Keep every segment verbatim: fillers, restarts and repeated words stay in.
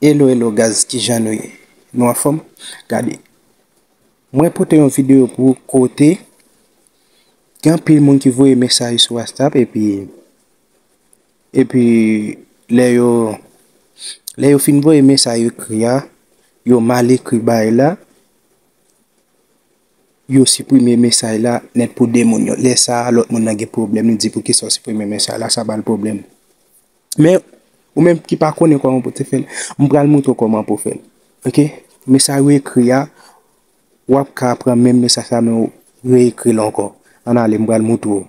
Hello, hello, guys, kijan nou ye? Nou anfòm? Gade. Mwen pote yon videyo pou ou kote gen anpil moun ki voye mesaj sou WhatsApp, epi, epi lè yo, lè yo fin voye mesaj yo ekri a, yo mal ekri bagay la, yo siprime mesaj la nèt pou de moun yo. Lè sa a, lòt moun nan gen pwoblèm, li di, "Poukisa w siprime mesaj la? Sa ba l pwoblèm." Men, ou menm ki pa konnen kòman pou te fè l, m pral montre w kòman pou fè l. Oke? Mesaj ou ekri a, w ap ka pran menm mesaj sa, men w reekri l ankò. Ann ale, m pral montre w.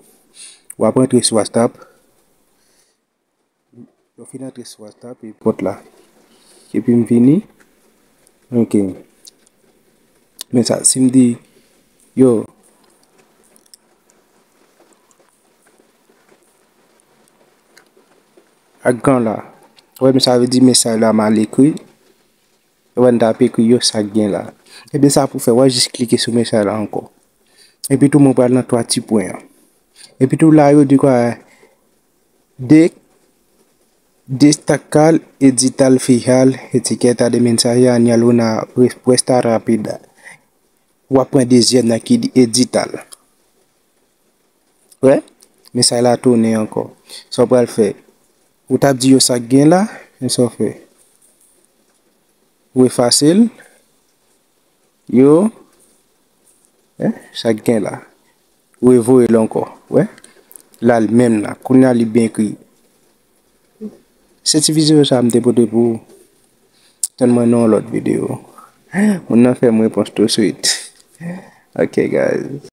W ap antre sou WhatsApp. Lè w fin antre sou WhatsApp, e pòt la. Epi m vini. Oke. Men sa, si m di, yo, ak gan la. Ou wè, men sa vle di mesaj la mal ekri. Ou wè, m t ap ekri yo, sa k gen la. Ebyen, sa pou fè, w ap jis klike sou mesaj la ankò. Epi tou, mwen pral nan twa ti pwen an. Epi tou, la, yo di kwa, de, destacar edital, fijar etiqueta de mensaje, añadir una respuesta rápida. W ap pran dezyèm nan ki di edital. Wè, mesaj la tounen ankò. Sa w pral fè? Ou t ap di yo sa k gen la, men sa w fè? Ou efase l, yo, eh, sa k gen la. Ou revoye l ankò, wè. La l menm la, kounye a li byen ekri. Se ti videyo sa a m te pote pou ou. Tann mwen nan yon lòt videyo. Moun nan fè m repons tou swit. Ok, guys.